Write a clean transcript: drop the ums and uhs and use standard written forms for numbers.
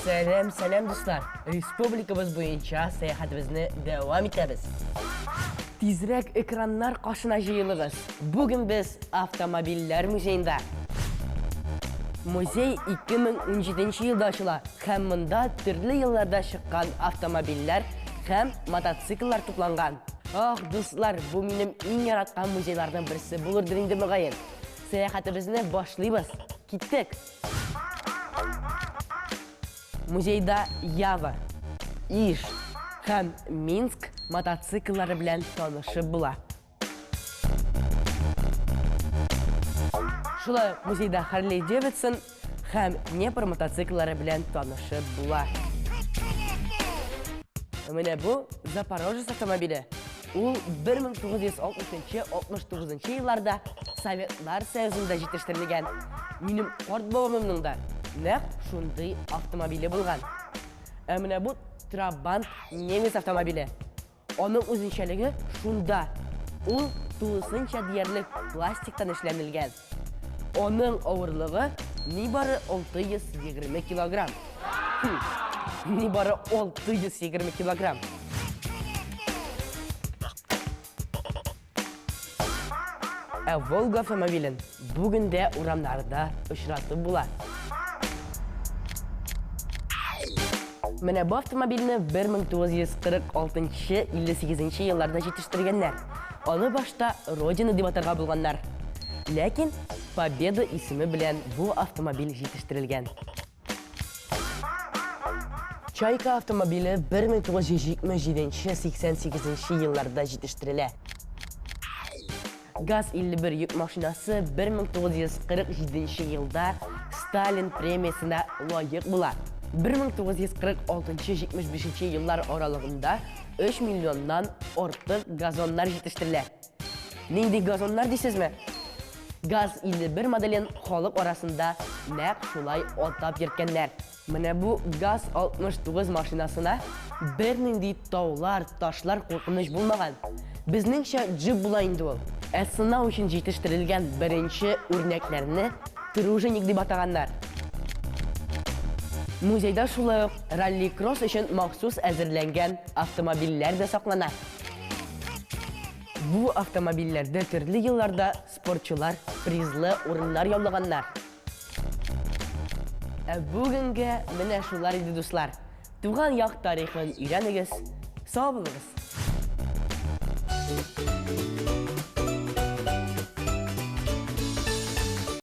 Сәлам, сәлам, дуслар! Республикабыз буенча сәяхәтебезне дәвам итәбез. Тизрәк экраннар каршына җыелыгыз. Бүген без автомобильләр музеенда. Музей 2017 елда ачыла һәм монда төрле елларда чыккан автомобильләр һәм мотоцикллар тупланган. Ах, дуслар, бу минем иң яраткан музейларның берсе булырдыр инде мөгаен. Сәяхәтебезне башлыйбыз. Киттек! Музейда Ява, Иж һәм Минск мотоцикллары белән танышып була. Шулай ук музейда Harley Davidson һәм Днепр мотоцикллары белән танышып була. Менә бу Запорожец автомобиле. Ул 1960-69 елларда Советлар Союзында җитештерелгән. Минем карт бабамның да нәкъ шундый автомобиле булган. Ә менә бу Трабант немец автомобиле. Аның үзенчәлеге шунда, ул тулысынча диярлек пластиктан эшләнелгән. Аның авырлыгы нибары 620 килограмм. Хм, нибары 620 килограмм. Ә Волга автомобилен бүген дә урамнарда очратып була. Менә бу автомобильне 1946-58 елларда җитештергәннәр. Аны башта Родина дип атарга булганнар. Ләкин Победа исеме белән бу автомобиль җитештерелгән. Чайка автомобиле 1977-88 елларда җитештерелә. ГАЗ-51 йөк машинасы 1947 елда Сталин премиясенә лаек була. 1946-75 еллар аралыгында 3 миллионнан артык газоннар җитештерелә. Нинди газоннар дисезме? ГАЗ-51 моделен халык арасында нәкъ шулай атап йөрткәннәр. Менә бу ГАЗ-69 машинасына бернинди таулар, ташлар куркыныч булмаган. Безнеңчә джип була инде ул. Ә сынау өчен җитештерелгән беренче үрнәкләрне труженик дип атаганнар. Музейда шулай ук ралли-кросс өчен махсус әзерләнгән автомобильләр дә саклана. Бу автомобильләрдә төрле елларда спортчылар призлы урыннар яулаганнар. Ә бүгенгә менә шулар иде, дуслар. Туган як тарихын өйрәнегез. Сау булыгыз!